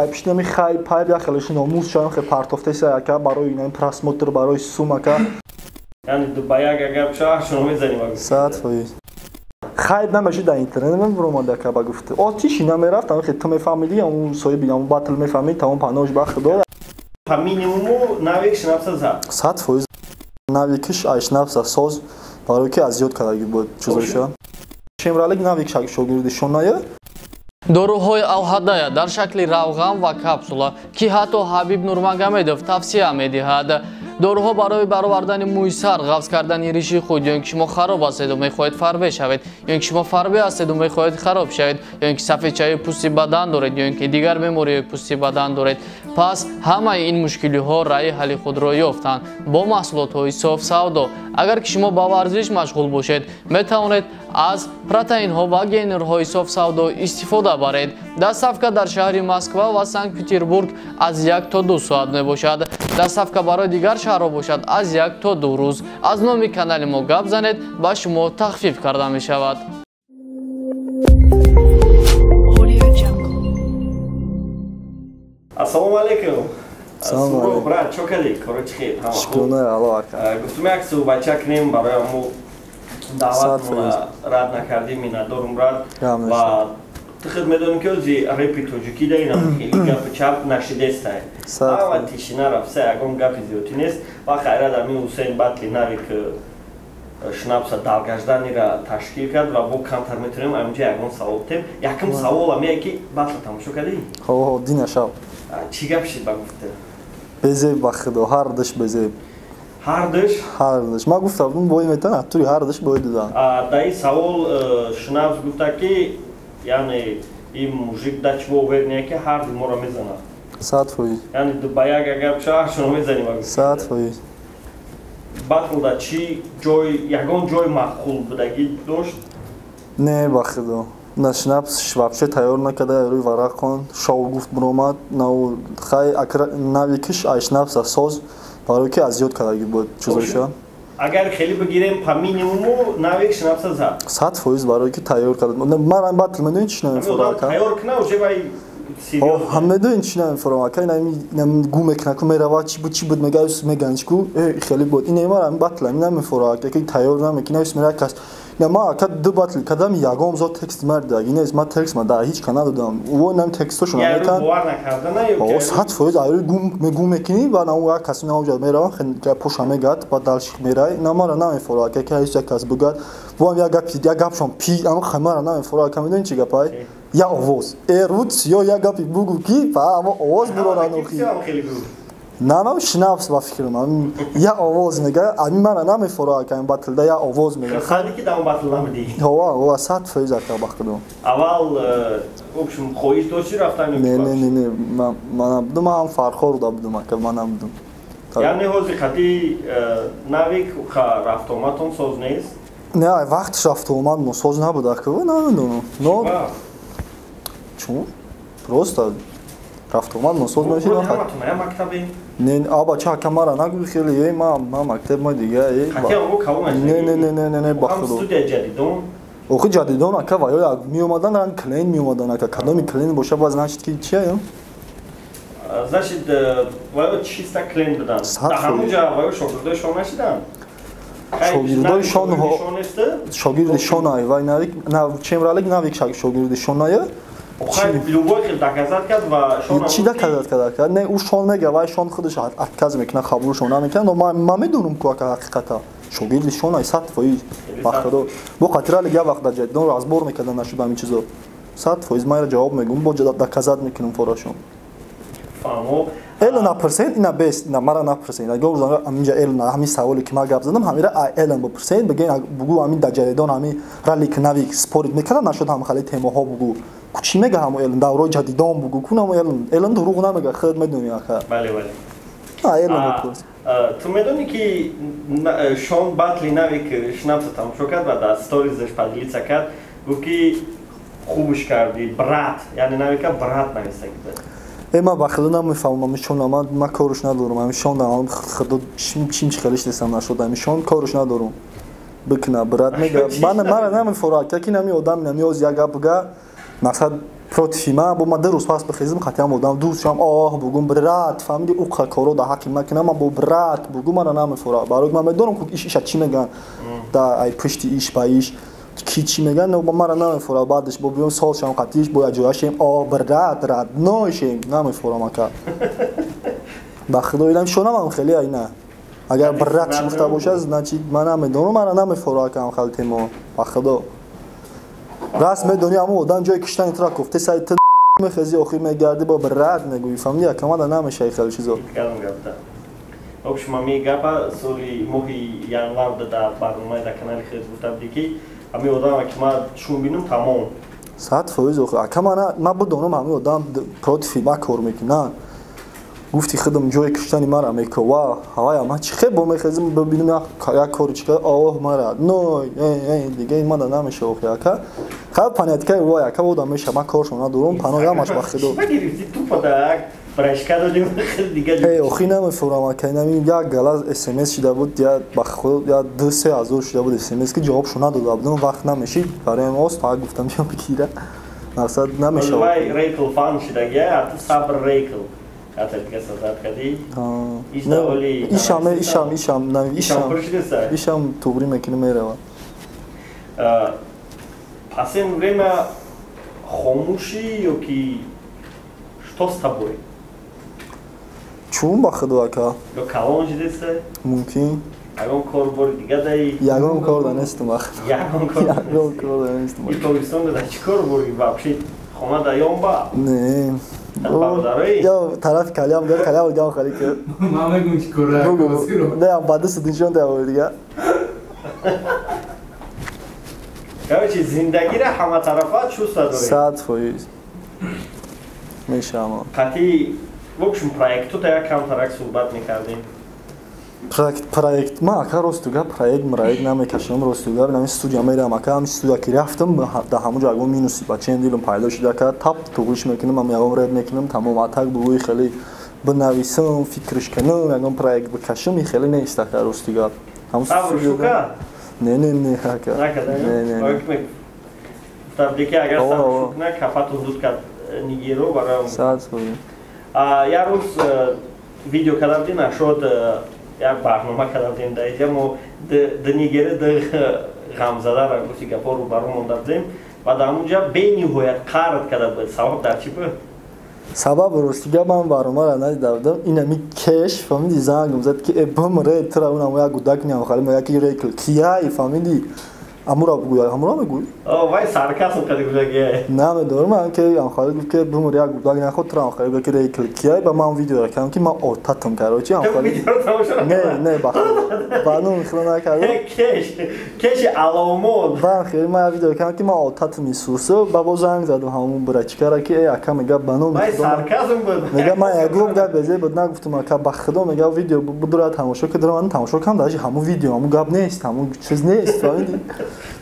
Пишнами хай пайб я хелеши номус шавам хе партофтеса яка барои ин просмотр барои сум ака. Яъне ба як агар шаҳршоно мезанем ага. 100%. Хайб намеши дар интернет мен буромад ака ба гуфт. Отиши намерафт, ам хе ту мефаҳмиди, ам соҳиби ам батл мефаҳмид, тамом панош ба худо. По минимуму навик шинавса зад. 100% навикиш айшнавса соз барои ки аз ёд кардаги буд чизоша. Шемралик навик шогирди шоная. Доруҳои Алҳадая дар шакли равған ва капсула, ки ҳатто Ҳабиб Нурмагомедов тавсия медиҳад. Доруҳо барои баровардани мӯи сар, ғафз кардани риши худ, ё ин ки шумо хароб ҳастеду мехоҳед фарбе шавед, ё ин ки шумо фарбе ҳастеду мехоҳед хароб шавед, ё ин ки сафедчаи пӯсти бадан доред, ё ин ки дигар бемориҳои пӯсти бадан доред. Пас ҳамаи ин мушкилиҳо раъи ҳалли худро ёфтанд бо маҳсулотҳои софсавдо. Агар ки шумо ба варзиш машғул бошед, метавонед аз протеинҳо ва гейнерҳои софсавдо истифода баред. Доставка дар шаҳри Москва ва Санкт-Петербург аз 1 то 2 соат мебошад. Доставка барои дигар шаҳрҳо бошад аз 1 то 2 рӯз. Аз номи канали мо гап занед, ба шумо тахфиф карда мешавад. Ассалому алайкум. Салом, брат, чо кардӣ? Коро чӣ хел? Ҳама хуб? Шукрона, Аллоҳ ака. Гуфтум як суҳбатча кунем барои ҳамо даъватмона рад накардӣ, миннатдорум, брат. Ва ту худ медонӣ ки ози репи тоҷикӣ да инам хеле гапи чап нашидестай. Ҳама тишина рафта, ягон гапи зиёдтӣ нест. Ва хайрат ҳамин Ҳусейн батли навик шнапса далгажданира ташкил кард ва бо камтар метавонем аминҷа ягон савол битем. Якум савол ҳамие ки батла тамошо кардӣ? Ҳо, дина шаб. Чӣ гап шид ба гуфта? Безеб ба худо, ҳардуш безеб. Ҳардуш? Ҳардуш. Ман гуфта будам бой метавонам, тури ҳардуш бой додам. Дар ин савол Шнапс гуфта ки яъне ин мужик да чӣ уверен ки ҳарду моро мезанад. 100%. Яъне ба як агар шаҳршоно мезанем ага. 100%. Батл да чӣ ҷой, ягон ҷой маъқул будагӣ дошт? Не, ба худо. На Шнапс вообще тайёр накарда, рӯи варақ хон, шоу гуфт буромад, на хай навикиш ай Шнапса соз барои ки аз ёд кардаги буд чизоша. Агар хеле бигирем по минимуму навик Шнапса зад. 100% барои ки тайёр карда. Ман ам батл медонӣ чӣ намефурам ака? Тайёр кна уже вай серьёзно. Ҳам медонӣ чӣ намефурам ака? Ина гу мекна ку мерава чӣ буд чӣ буд мега меганч ку хеле буд. Ина ман ам батл намефурам ака ки тайёр намекина мера кас. На ма ака ду батл кардам, ягон зод текст марда. Ина ма текст ма да ҳеҷ ка надодам. Во нам текстошон наметан. Бовар накарда на ё? 100% айрӯи гум мегум мекунӣ ва на як кас на уҷа меравам, хе поша мегад, баъд далши мерай. На мара намефора ака ки ҳеҷ як кас бугад. Во ам як гап, як гапшон пи, ам хе мара намефора ака медонӣ чӣ гапай? Я овоз. Э руц ё як гапи бугу ки па амо овоз бурона нохи. На ман Шнапс ба фикрам. Я овоз мега, ами мара намефора ака ин батл да я овоз мега. Ханди ки дар батл намедӣ? Ҳо, ҳо, 100% ака ба худо. Аввал, в общем, хоҳиш доштӣ рафтан ё Не, не, не, не, ман набудам, ман ҳам Фархор да будам ака, ман набудам. Яъне ҳозир қади навик рафтуомадтон соз нест? Не, вақтш рафтуомад мо соз набуд ака, намедонам. Но чун просто рафтуомад мо соз мешид. Ҳаматон я мактабе? Не, аба ча ака мара нагӯй хеле, ма мактаб ма дига, Не, не, не, не, не, не, ба худо. Студия ҷадидон? Охи ҷадидон ака ва ё меомадан, ранг клен меомадан ака, кадоми клен боша ба значит ки чия? Значит, ва ё чиста клен будан. Дар ҳамон ҷа ва ё шогирдои шон нашиданд? Шогирдои шон шогирди шонай вай навик, на Чемралик навик шогирди шоная. Любой хел доказать кард ва шон чӣ доказать кард? Не, ӯ шон мега, вай шон худаш отказ мекунад, қабулшон намекунад, но ман медонам ку ака ҳақиқата. Шогирди шонай 100% ба худо. Бо қатирали як вақт дар ҷадидон разбор мекардан нашуд ҳамин чизо. 100% ман ҷавоб мегӯм, бо доказать мекунам форашон. Фаҳмо. Эло напурсед, ина бес, ина мара напурсед. Агар ӯзан ҳаминҷа эл на ҳамин саволе ки ман гап задам, ҳамира элан бипурсед, бигӯ бугӯ ҳамин дар ҷадидон ҳамин ралик навик спорит мекардан нашуд ҳам хали темаҳо бугӯ. Ку чӣ мега ҳамо элан даврои ҷадидон бугӯ, ку намо элан, элан дурӯғ намега, худ медонӣ ака. Бале, бале. А элан бипурс. Ту медонӣ ки Шон батли навик Шнапса тамошо кард ва дар сторизаш поделиться кард, гуфт ки хубш кардӣ, брат, яъне навика брат нависта буд. Ман ба худо намефаҳмам, ами шон ман корш надорам, ами шон худо чим чим хелиш нестам нашуд, ами шон корш надорам. Бикна брат мега, ман мара намефора, ки нами одам нами оз як гап га, мақсад против ма бо ма ду рӯз пас бихезим қатъиан одам дӯст шам оҳ бугум брат фаҳмиди уқа коро да ҳаққи ма кунам ма бо брат бугум мара намефора барои ман медонам ку иш иша чӣ мегӯянд да ай пушти иш ба иш ки чӣ мегӯянд мара намефора баъдаш бо биём сол шам қатъиш бо якҷояшем оҳ брат роднойшем намефорам ака ба худо илам шонамам хеле айна агар брат гуфта бошад значит ман намедонам мара намефора акам хел темо ба худо раст медонӣ ҳамон одам ҷои киштани тура кофте саи ту мехези охир мегардӣ бо брат мегӯӣ фаҳмидӣ акамада намешавӣ хеле чизо. Общем, ами гапа соли моҳи январ дар барномаи дар канали хез гуфта будӣ ки ҳамин одама ки ман чун бинам тамом 100% охир ака ман бидонам ҳамин одам против ма кор мекунад гуфти худам ҷои киштани мара мекова ҳавая ман чӣ хел бо мехезим бибинам як кори чӣ оҳ мара ной дига ин мада намеша охир ака хай паняткаи вой ака одам меша ман коршон надорам паноямаш ба худо охир намефурам ака инами як гала смс шида буд я ба худо я 2-3 ҳазор шида буд смс ки ҷавобшо надода будам вақт намешид барои ост фақат гуфтам биём бигира мақсад намешавад. Рейкл фан шидагия а ту сабр рейкл ишам ишам ишам ишам туғри мекунӣ меравад. Последнее время хомӯшӣ ё ки что с тобой? Чун ба худо ака? Ё калон шидеста? Мумкин. Ягон кор бори дига даи? Ягон кор да нестам ах. Ягон кор. Ягон кор да нестам. И Тобистон да чӣ кор бори вообще хона да ёнба? Не. Я тарафи калиам гар калиам гам хали ки. Ман мегум чӣ кора. Не, ам баъд судиншон да дига. Короче, зиндагиро ҳаматарафа чувства дорем. 100% мешавам. Қатъи, в общем, проектота як камтарак суҳбат мекардем. Проект ма ака росту гап проект мроект намекашам росту гап нами студия мерам ака ҳами студия ки рафтам дар ҳамон ҷо ягон минуси ба чен дилам пайдо шуда ака тап туғриш мекунам ам ягон реп мекунам тамом атак бугӯи хеле бинависам фикраш кунам ягон проект бикашам и хеле нест ака росту гап. Ҳамон Не, не, не, ака. Не, не, не. Гуфтам ки агар сабр на кафатун дуд кард нигеро барои 100%. Як рӯз видео карда будем нашуд як барнома карда будем дар инҷа мо ду нигера ду ғамзадара гуфти гапҳо рӯбарӯ монда будем ва дар ҳамунҷа бениҳоят қард карда буд. Сабаб дар чӣ буд? Сабаб рости гап ман барномаро надида будам инами кеш фаҳмиди зангам зад ки э бимре тура унам як гудак ниам хали яки рекл кияй фаҳмиди амура бугӯй амура мегӯй вай саркасм кади гуфтагия намедонам ман ки амхали гуфт ки бимре як гудак наход тура амхали гуфт ки рекл кияй ба ман видео кардам ки ман отатам короче амхали не не ба ба ну хеле накардам кеш кеши аломон ба хеле ман видео кардам ки ман отатам Исусу ба боз занг задам ҳамон брачкара ки э ака мега ба номи вай сарказм буд мега ман ягон гап безе буд нагуфтам ака ба худо мега видео будура тамошо ки дурам тамошо кардам даже ҳамон видео ҳамон гап нест ҳамон чиз нест фаҳмидӣ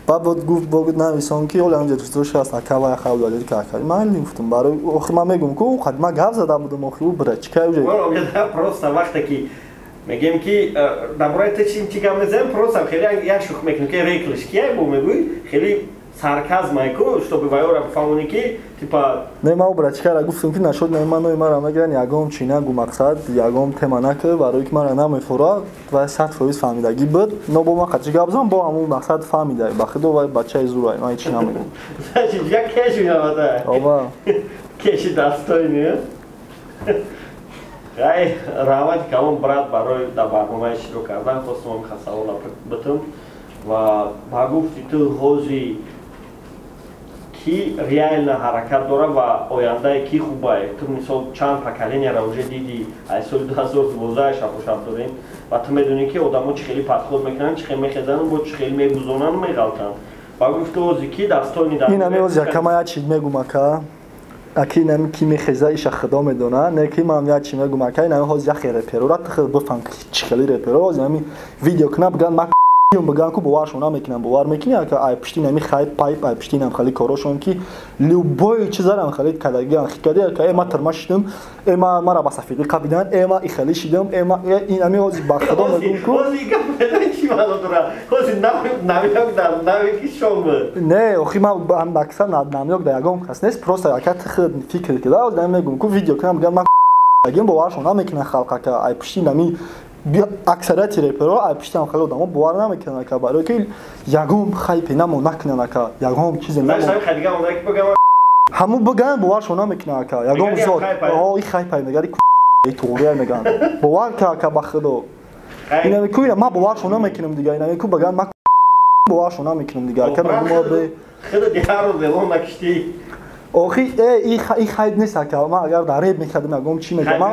баъд бод гуфт бо нависон ки оля ҳамҷа дӯстош ҳаст ака вай хаб ки ака ман гуфтам барои охир ман мегӯм ку қад ман гап зада будам охир ӯ брачка уже просто вақте ки мегӯем ки дар бораи ту чӣ гап мезанем просто хеле як шӯх мекунем ки реклиш кия бо мегӯй хеле сарказм айку чтобы вайора бифаҳмонӣ ки типа не ман брачкара гуфтам ки нашуд не ман ной мара мегӯян ягон чӣ нагу мақсад ягон тема накӯ барои ки мара намефура вай 100% фаҳмидагӣ буд но бо ман қачи гап зам бо ҳамон мақсад фаҳмида ба худо вай бачаи зурай ман ҳеч намегӯм. Як кеш меомада оба кеши дастойни ай раҳмати калон брат барои дар барномаи иштирок кардан хостам ҳамин савола битам ва ба гуфти ту ҳози ки реально ҳаракат дора ва ояндаи ки хубае ту мисол чанд поколенияро уже диди аз соли 2012 шабошаб дорем ва ту медонӣ ки одамо чӣ хеле подход мекунанд чӣ хеле мехезананд бо чӣ хеле мегузонанд меғалтанд ва гуфти ози ки дастони ин ами ози якама як чиз мегум ака аки инами ки мехеза иша худо медона не ки ман як чи мегум ака инами ҳози яхе реперора ту худ бифаҳм чӣ хели реперо ози ами видео кунам биган ма биган ку боваршон намекунам бовар мекунӣ ака ай пишти нами хайп пайп ай пишти нам хали корошон ки любой чизарам хали кадагиан хикади ака э ма тирма шидам э ма мара ба сафедӣ қабидан э ма ихали шидам э ма ин ами ҳози ба худо мегум ку ҳози гап чӣ маъно дорад? Ҳозир намёк дар навики шом буд. Не, охи ман аксар намёк дар ягон кас нест, просто ака ту худ фикр кида, ҳозир мегӯм ку видео кунам, бигам ман ягин боваршон намекунад халқ ака, ай пушти нами аксарияти реперо ай пушти ҳам хеле одамо бовар намекунанд ака, барои ки ягон хайпе намо накунанд ака, ягон чизе намо. Ҳамун биган боваршон намекунанд ака, ягон зот. О, и хайпай мегари туғрия меган. Бовар ка ака ба худо. Инаме ку ина ман боваршон намекунам дига, инаме ку биган ман боваршон намекунам дига. Ака мегум бе худо дигар рӯз эълон накиштӣ. Охи и хайп нест ака, ман агар дар реп мекардам ягон чӣ мекардам,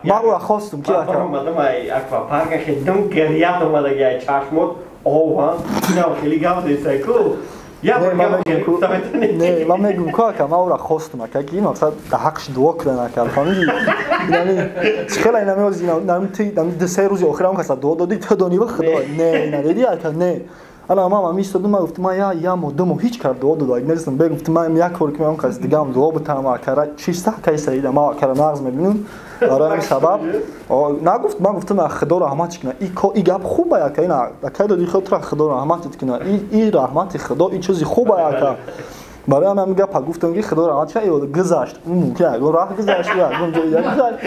ман ура хостум ки ака. Ман омадам ай аквапарка хедам гирьят омадаги ай чашмот ован, инам хеле гап зесай ку. Не, ман мегум ку ака, ман ура хостум ака, ки мақсад дар ҳаққш дуо кунан ака, фаҳмидӣ? Инами хела инами оз инами ти се рӯзи охир ҳам каса дуо додӣ, ту донӣ ба худо. Не, ина дидӣ ака, не. Ана ман ҳам истодам, ман гуфтам ман я моҳ ду моҳ ҳеҷ кар дуо додак нестам. Бе гуфтам ман як кор кунам кас дигам дуо битам ака, чиста акаи Саида, ман акара нағз мебинам. Барои ҳамин сабаб нагуфт, ман гуфтам Худо раҳматш кунад. И гап хуба ака, ина акай доди худ тура Худо раҳматит кунад. И раҳмати Худо, и чизи хуба ака. Барои ҳамин гапа гуфтам ки Худо раҳмат кунад, гузашт. Мумкин ягон раҳ гузашт, ягон ҷой гузашт.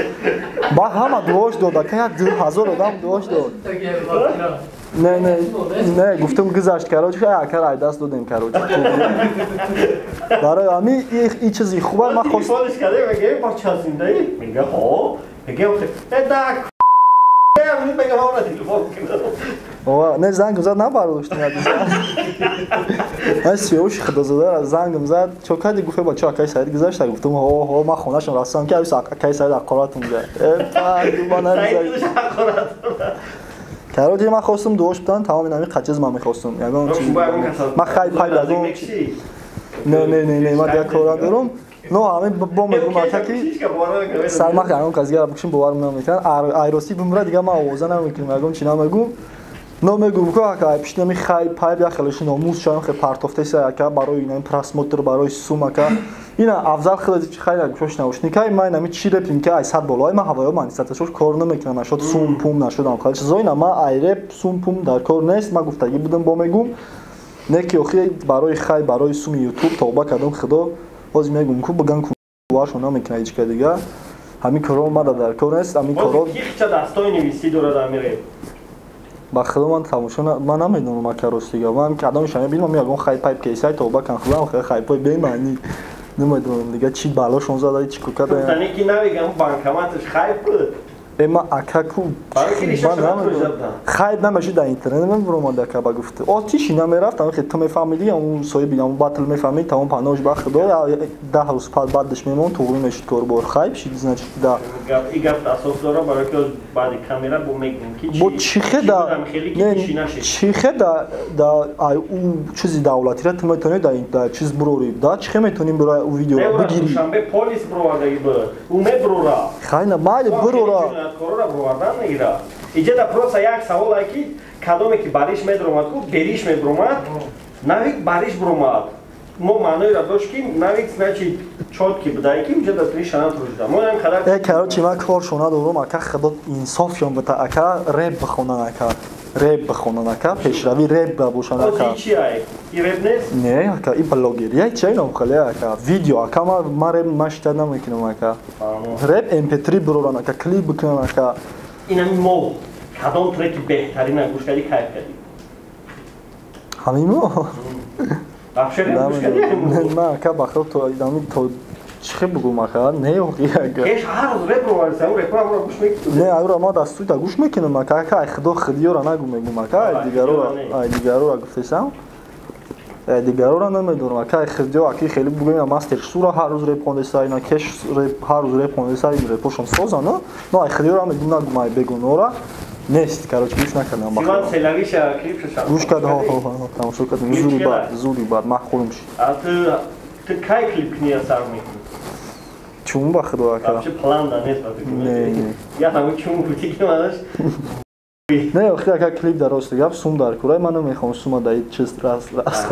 Баъд ҳама дуош дод ака, як 2000 одам дуош дод. Не, не, не, гуфтам гузашт, короче, ака рай даст додем, короче. Барои ҳамин и чизи хуба ман хост. Телефонш карда мегӯям бача зиндаӣ? Мега ҳо. Мегӯям э да мегӯям ҳо телефон кунам. Ова, не зангм зад набардоштам як Ман сиёвуши худозода зангм зад. Чо кади гуфт бача акаи Саид гузашта, гуфтам ҳо ҳо ман хонашон расидам ки авис акаи Саид ҳақоратум зад. Э па дуба назад. Короче, ман хостум дуош битан, тамоми инами қачиз ман мехостум. Ягон чиз. Ман хайп пайп ягон. Не, не, не, не, ман дигар кор надорам. Но ҳамин бо мегум ака ки сармах ягон кас дигар бикушим бовар намекунад. Айросӣ бимра дигар ман овоза намекунам, ягон чи намегум. Но мегум ку ака пишти нами хайп пайп як хелеши номус шавам хе партофтеса ака барои инами просмотр, барои сум ака. Ина афзал хеле чи хайр гӯшош наушникай ман инами чи репим ки ай сад болои ман ҳавоё ман саташош кор намекунам, нашуд сум пум нашудам хеле чизо ина ман ай реп сум пум дар кор нест, ман гуфтагӣ будам бо мегум. Не ки охи барои хай барои суми ютуб тавба кардам худо. Ҳозир мегум ку биган ку боваршон намекунад ҳеҷ ка дига. Ҳамин корро мада дар кор нест, ҳамин корро ки хича дастои нависӣ дорад ҳамин реп. Ба худо ман тамошо ман намедонам ака ростига. Ман кадомиша мебинам ягон хайп пайп кейсай тавба кан худам хеле хайпои бемаънӣ. Намедонам дига чи балошон зада, чи кор карда. Гуфтанӣ ки навигам банкоматаш хайп буд. Э ман ака ку ман намедонам. Хайп намешид дар интернет мебуромад ака ба гуфт. О тиши намерафт, ам ту мефаҳмидӣ, он соҳиби ам батл мефаҳмид, тамом панош ба худо, 10 рӯз пас баъдаш мемон туғрӣ мешид корбор. Хайп шид, значит да. И гап асос дора барои ки баъди камера бо мегӯем ки бо чихе да чихе да да ай у чизи давлатира ту метавонӣ да чиз бурорӣ, да чихе метавонӣ барои у видеоро бигирӣ. Душанбе полис буровардаги буд. У мебурора. Хайна майли бурора. Корора буровардан мегира. Иҷа да просто як савол ай ки кадоме ки бариш медуромад ку бериш мебуромад, навик бариш буромад. Мо маъноеро дошт ки навик значит чётки будай ки иҷа да три шанат рӯжда. Мо ям қадар Э короче ман коршо надорам ака, худо инсоф ён бита ака, реп бихонан ака. Реп бихонан ака, пешрави реп бошан ака. Чи ай? И реп нест? Не, ака, и блогерия чай ном хеле ака. Видео ака ман реп машта намекунам ака. Реп MP3 буроран ака, клип бикунан ака. Инами мо кадом треки беҳтарина гӯш кардӣ, кайф кардӣ? Ҳамин мо? Вообще реп гӯш кардӣ? Ман ака ба худ то инами то чихе бугум ака? Не охи ака. Кеш ҳар рӯз реп роварди, он репро ҳамро гӯш мекунӣ? Не, айро ма дар студия гӯш мекунам ака, ака ай худо худиёра нагу мегум ака, ай дигарора, ай дигарора гуфтесам. Ай дигарора намедонам ака, ай худиё аки хеле бугӯем мастер сура ҳар рӯз реп хондеса, ина кеш реп ҳар рӯз реп хондеса, ин репошон созана. Но ай худиёра мегум нагум ай бегунора. Нест, короче, гӯш накардам. Сиван Селавиша клипша гӯш кард, ҳо ҳо ҳо, тамошо кардам. Зури бад, зури бад, маҳқулм шид. А ту кай клип кунӣ сар мекунӣ? Чун ба худо ака. Вообще план да нест ба фикр. Не, не. Я ҳамун чун гуфтӣ ки манаш. Не, охи ака клип дар рост гап сум дар курай, ман намехоҳам сума да чиз раст раст.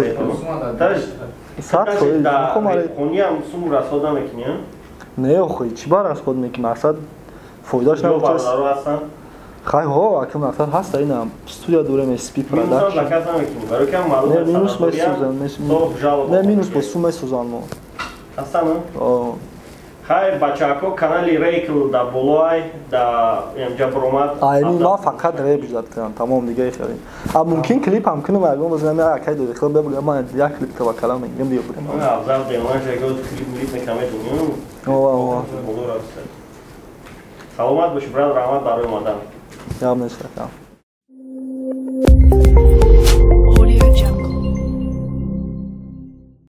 Сад хоҳӣ, мехоҳам аре. Хониам сум расход намекунӣ? Не, охи, чӣ бар расход мекунӣ? Мақсад фоидааш набошад. Бародаро ҳастанд. Хай, ҳо, акам нафар ҳаст, ина студия дорем, SP Production. Заказ намекунӣ, барои кам маълум. Не, минус месӯзан, не, минус бо сум месӯзан мо. Ҳастан? Хай, бачаҳако, канали Рейкл да болоай, да инҷа буромад. Айни ма фақат реп ждать кунам, тамом, дига хеле. А мумкин клип ҳам кунам, ягон бозинам як акай доди хел бебугам, ман як клип таваккалам мегирам, биё бурем. Афзал демон шаго клип милип мекамедунем. Ова, ова. Саломат боши, брат, раҳмат барои омадан. Гап нест, ака.